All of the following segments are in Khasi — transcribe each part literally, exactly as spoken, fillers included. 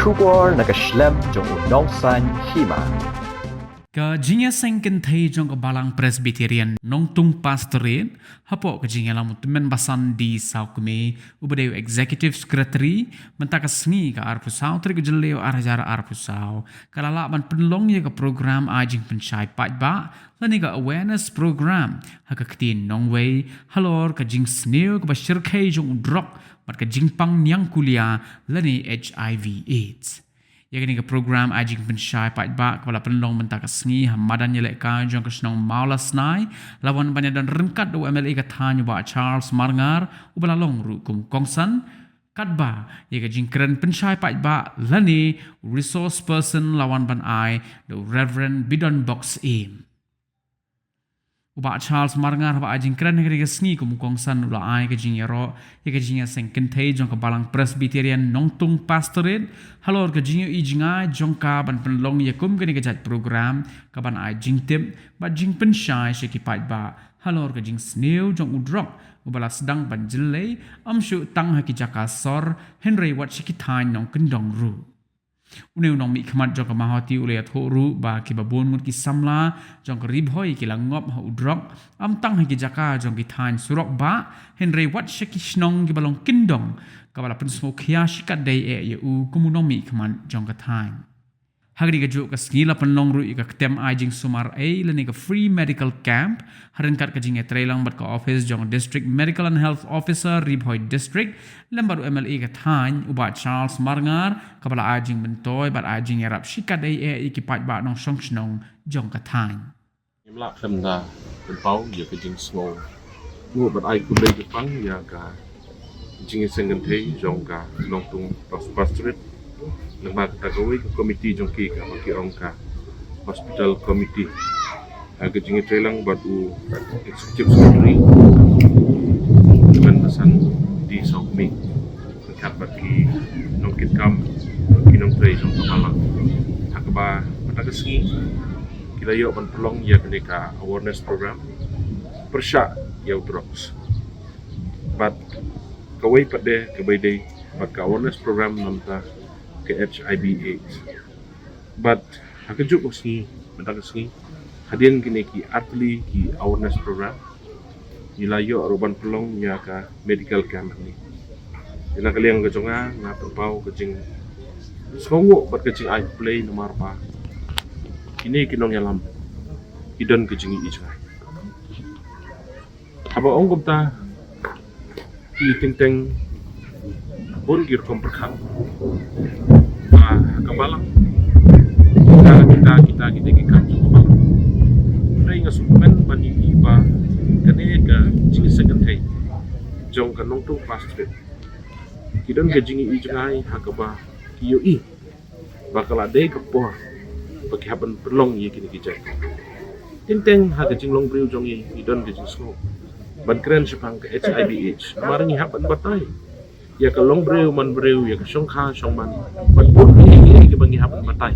Khubor na ka shlem jong u Nongsaiñ Hima. Ka jingïaseng kynthei jong ka Balang Presbyterian Nongtung Pastorate hapoh ka jingïalam u Tymmen Basan D Sawkmie, uba dei u Executive Secretary, mynta ka sngi ka arphew saw tarik u Jylliew ar hajar arphew saw, ka la lah ban pynlong ïa ka program ai jingpynshai paidbah lane ka awareness program ha ka ktien nongwei halor ka jingsniew kaba shyrkhei jong u drok bad ka jingpang niangkulia lane H I V AIDS. Ïa kane ka program ai jingpynshai paidbah kaba la pynlong mynta ka sngi ha madan ïalehkai jong ka shnong Mawlasnai, la wan ban ïadon ryngkat da u M L A ka thaiñ u Bah Charles Marngar, uba la long ruh kum u kongsan. Katba ïa ka jingkren pynshai paidbah lane resource person la wan ban ai da u Reverend Bidon Box Im. U Bah Charles Marngar, haba ai jingkren ha kane ka sngi kum u kongsan, u la ai ka jingïaroh ïa ka jingïaseng kynthei jong ka Balang Presbyterian Nongtung Pastorate halor ka jingïohi jngai jong ka ban pynlong ïa kum kane ka jait program kaban ai jingtip bad jingpynshai sha ki paidbah halor ka jingsniew jong u drok uba la sdang ban jyllei, ym shuh tang ha ki jaka sor hynrei wat sha ki thaiñ nongkyndong ruh. Une u nongmihkhmat jong ka Mawhati u la ïathuh ruh ba kiba bun ngut ki samla jong ka Ri Bhoi ki la ngop ha u drok, ym tang ha ki jaka jong ki thaiñ surok bah hynrei wat sha ki shnong kiba long kyndong, kaba la pynsngewkhia shikatdei eh ïa u kum u nongmihkhmat jong ka thaiñ. Ha kane kajuh ka sngi la pynlong ruh ïa ka ktem ai jingsumar ei lane ka free medical camp ha ryngkat ka jingïatreilang bad ka office jong District Medical and Health Officer Ri Bhoi District lem bad u M L A ka thaiñ u Bah Charles Marngar, kaba la ai jingmyntoi bad ai jingïarap shikatdei eh ïa ki paidbah nongshong shnong jong ka thaiñ. Ngim lah khlem da pynpaw ïa ka jingsngew nguh bad ai khublei kyrpang ïa ka jingïaseng kynthei jong ka Nongtung Pas- Pastorate, lyngba kata kawei ka komiti jong ki, kaba ki ong ka hospital committee, ha ka jingïatreilang bad u Executive Secretary, Tymmen Basan D Sawkmie, ryngkat bad ki nongkitkam, ki nongtrei jong ka Balang, ha kaba mynta ka sngi ki la ïoh ban pynlong ïa kane ka awareness program pyrshah ïa u drugs. Bad kawei pat de kaba ïadei bad ka awareness program na bynta ka H I V AIDS. Bad ha kajuh ka sngi, mynta ka sngi, hadien kine ki artylli ki awareness program, ngi la ïoh ruh ban pynlong ïa ka medical camp hangne. Ïa na ka liang ka jong nga, nga pynpaw ka jingsngewnguh bad ka jingai khublei namar ba kine ki nongïalam ki don ka jingïohi jngai. Haba ong kumta, ki teng teng bun ki rukom pyrkhat ba ha ka Balang, kita, kita, kita, kita ki kam jong ka Balang. Hynrei nga sngewkmen ban ïohi ba kane ka jingïaseng kynthei jong ka Nongtung Pastorate, ki don ka jingïohi jngai ha kaba ki ïohi ba ka la dei ka por ba ki hap ban pynlong ïa kine ki jait. Teng teng ha ka jinglong briew jong ngi, ngi don ka jingsngew ban kren shaphang ka H I V AIDS. Namar ngi hap ban batai ïa ka long briew man briew, ïa ka shongkha shongman, bad bun kiei kiei kiba ngi hap ban batai.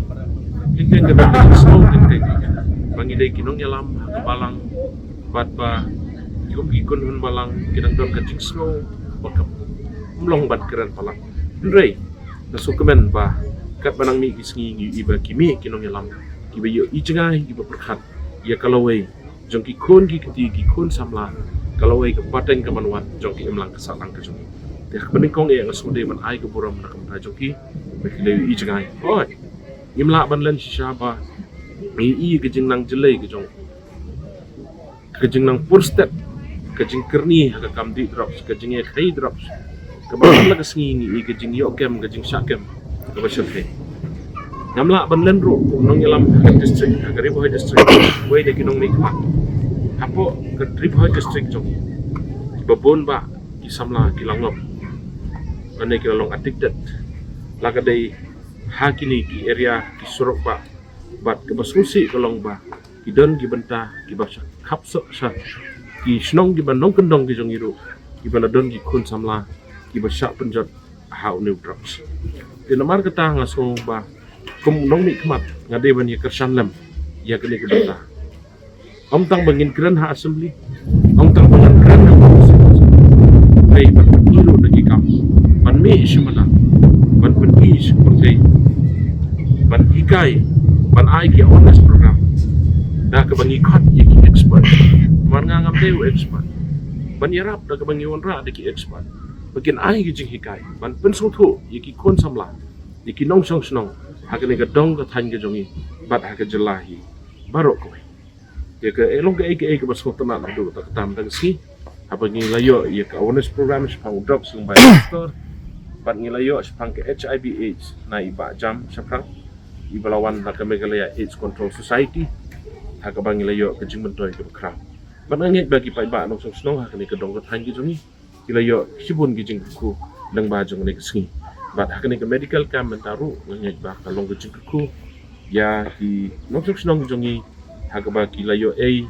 Teng teng ka don ka jingsngew teng teng ba ngi dei ki nongïalam ha ka Balang, bad ba ki kum ki khun Balang ki dang don ka jingsngew ba kam long ban kren palat. Hynrei nga sngewkmen ba katba nang mih ki sngi ngi ïohi ba ki mih ki nongïalam kiba ïohi jngai, kiba pyrkhat ïa ka lawei jong ki khun ki kti, ki khun samla, ka lawei ka pateng ka ban wan jong ka imlang ka sahlang ka jong ngi. Te ha kaba nyngkong eh nga sngewdei ban ai ka burom na ka bynta jong ki ba ki la ïohi jngai. Hooid, ngim lah ban len shisha ba ngi ïohi ka jingnang jyllei ka jong, ka jingnang pur stet, ka jingkyrni ha ka kam dih drugs, ka jingïakhei drugs, kaba man la ka sngi ngi ïohi ka jingïoh kem, ka jingshah kem kaba shyrkhei. Ngam lah ban len ruh kum nongïalam ha ka district, ha ka Ri Bhoi District, wei na ki nongmihkhmat hapoh ka Ri Bhoi District jong ngi, ba bun bah ki samla ki la ngop lane ki la long addicted, la ka dei ha kine ki area, ki surok bah. Bad kaba sngewsih ka long ba ki don ki bynta kiba sha khap sha ki shnong kiba nongkyndong ki jong ngi ruh, kiba la don ki khun samla kiba shah pynjot ha une u drugs. Te namar kata nga sngew ba kum u nongmihkhmat nga dei ban ïa kyrshan lem ïa kane ka bynta. Ym tang ba ngin kren ha assembly, ym tang ba ngin kren ha council, hynrei ban pyni ruh da ki kam, ban mih sha madan, ban pyni sha pyrthei hikai, ban ai ki awareness program da kaba ngi khot ïa ki expert. Namar nga ngam dei u expert ban ïarap da kaba ngi wanrah da ki expert ba kin ai ki jinghikai ban pynsngewthuh ïa ki khun samla, ïa ki nongshong shnong ha kane ka dong ka thaiñ ka jong ngi bad ha ka jylla hi baroh kawei. Ïa ka, eh, long kaei kaei kaba sngewtynnat naduh kata ka tam kata ka sngi haba ngi la ïoh ïa ka awareness program shaphang u drok sngewbha store, bad ngi la ïoh shaphang ka H I V AIDS na i Bah Jam Shaphrang, iba la wan na ka Meghalaya AIDS Control Society, ha kaba ngi la ïoh ka jingmyntoi kaba khraw. Bad nga ngeit ba ki paidbah nongshong shnong ha kane ka dong ka thaiñ ka jong ngi ki la ïoh shibun ki jingkyrkhu lyngba jong kane ka sngi. Bad ha kane ka medical camp mynta ruh nga ngeit ba ka long ka jingkyrkhu ïa ki nongshong shnong jong ngi ha kaba ki la ïoh ei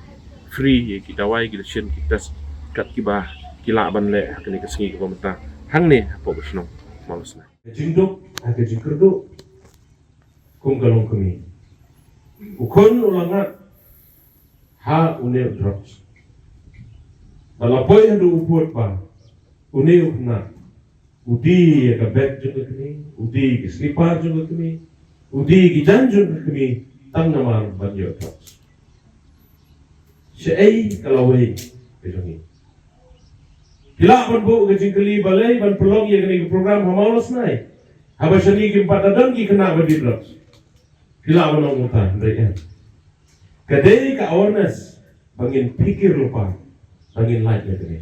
free ïa ki dawai, ki dashin, ki test kat kiba ki lah ban leh ha kane ka sngi kaba mynta hangne hapoh ka shnong Mawlasnai. Ka jingduk ha ka jingkyrduh kum ka longkmie. U khun u la ngat ha une u drugs. Ba la poi haduh u pud ba une u khynnah u die ïa ka bag jong ka kmie, u die ïa ka slipper jong ka kmie, u die ïa ki jaiñ jong ka kmie, tang namar ban ïoh drugs. Shaei ka lawei ka jong ngi? Phi lah ban buh ka jingkylli balei ban pynlong ïa kane ka program ha Mawlasnai haba shane kim pat da don ki khynnah ba die drugs? Phi lah ban ong kumta, hynrei em. Ka dei ka awareness ba ngin phikir lypa ba ngin lait ïa kane.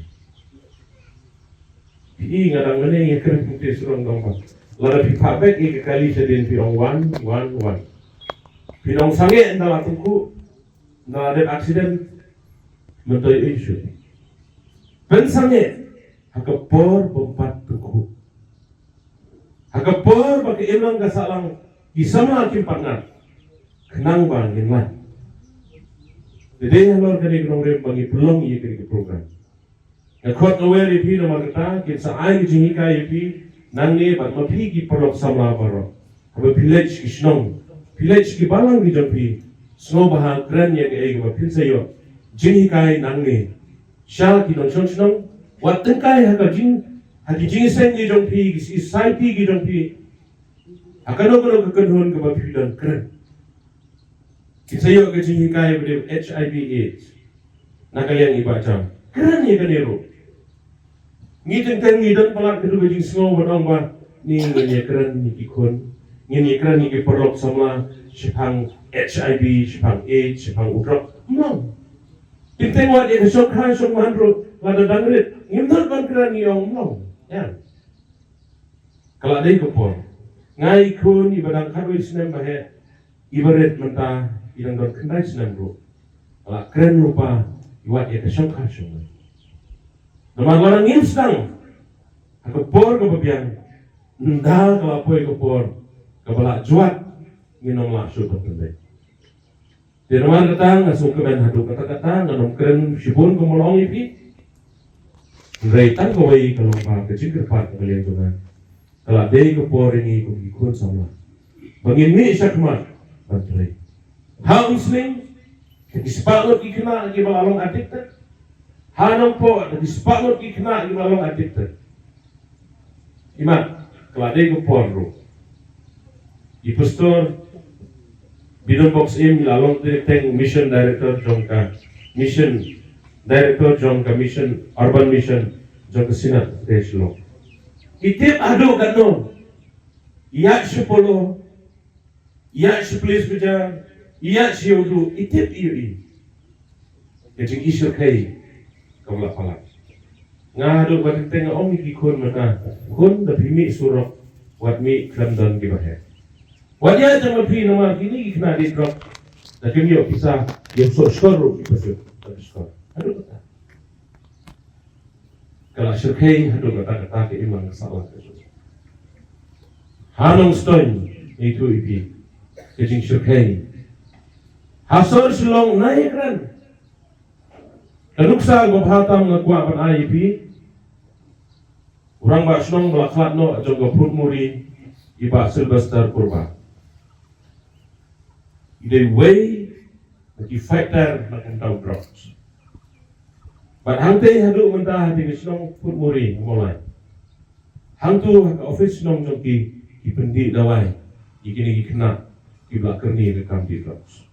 Phi, nga dang mane ïa kren kumta shuh, dang ba lada phi phah bek ïa ka kali shadien phi ong wan, wan, wan. Phi ong sangeh ynda la tyngkhuh, ynda la dep accident, myntoi ei shuh. Pynsangeh ha ka por bym pat tyngkhuh. Ha ka por ba ka imlang ka sahlang ki samla kim pat ngat, khnang ba ngin lait. Te dei halor kane ka nongrim ba ngi pynlong ïa kane ka program. Nga khot nga wer ïa phi namar kata, kin sa ai ka jinghikai ïa phi nangne bad ma phi ki paralok samla baroh. Haba phi leit sha ki shnong, phi leit sha ki balang ki jong phi, sngewbha kren ïa kaei kaba phin sa ïoh jinghikai nangne sha ki nongshong shnong, wat tyngkai ha ka jing, ha ki jingïaseng ki jong phi, ki society ki jong phi, ha kano kano ka kynhun kaba phi don, kren. Kin sa ïoh ka jinghikai ba dei H I V AIDS na ka liang i Bah Jam. Kren ïa kane ruh. Ngi teng teng ngi don palat ka dei ka jingsngew ba ong ba ni ngin ïa kren ïa ki khun, ngin ïa kren ïa ki paralok samla shaphang H I V, shaphang AIDS, shaphang u drok. Ym long. Teng teng wat ïa ka shongkha shongman ruh lada dang rit, ngim don ban kren, ngi ong ym long. Ïa. Ka la dei ka por. Nga i khun iba dang khatwei snem ba heh, iba rit mynta i dang don khyndai snem ruh, ka la kren lypa, i wat ïa ka shongkha shongman. Namar lada ngim sdang ha ka por kaba biang, ynda ka la poi ka por kaba la jwat, ngin ym lah shuh ban pynbeit. Te namar kata nga sngewkmen haduh katta katta, ngan ym kren shibun kumba la ong ïa phi. Hynrei tang kawei ka long ba ka jingkyrpad ka liang jong nga, ka la dei ka por ïa ngi kum ki khun samla ba ngin mih shakhmat ban trei. Ha Umsning, da ki spah ngut ki khynnah kiba la long addicted. Ha Nongpoh, da ki spah ngut ki khynnah kiba la long addicted. Imat, ka la dei ka por ruh. I Pastor Bidon Box Im i la long teng Mission Director jong ka Mission, Director jong ka Mission, Urban Mission jong ka Synod ka Shillong. I tip haduh katno, ïa sha Polo, ïa sha Police Bazar, ïa sha Ïewduh, i tip ïa i. Ka jingïashyrkhei kaba la palat. Nga haduh ba teng teng nga ong ïa ki khun mynta, khun, da phi mih surok, wat mih khlem don kiba heh. Wat ïa jam ma phi namar kine ki khynnah die drok, da kim ïoh pisa, ïa soh shkor ruh ki pisa, da ki shkor. Haduh kata. Ka la shyrkhei haduh katta katta ka imlang ka sahlang ka jong. Ha Nongstoiñ, ïathuh ïa phi, ka jingshyrkhei. Ha sor Shillong, nai kren. Ka nuksa kaba bha tam nga kwah ban ai ïa phi. U rangbah shnong ba la khlad noh jong ka Phuntmuri, i Bah Sylvester Purba, i dei uwei na ki fighter na ka bynta u drugs. Bad hangtei haduh mynta ha kine ki shnong Phuntmuri, Mawlai, hangto ha ka office shnong jong ki, ki pyndih dawai ïa kine ki khynnah. kiba la kyrni na kam die drugs.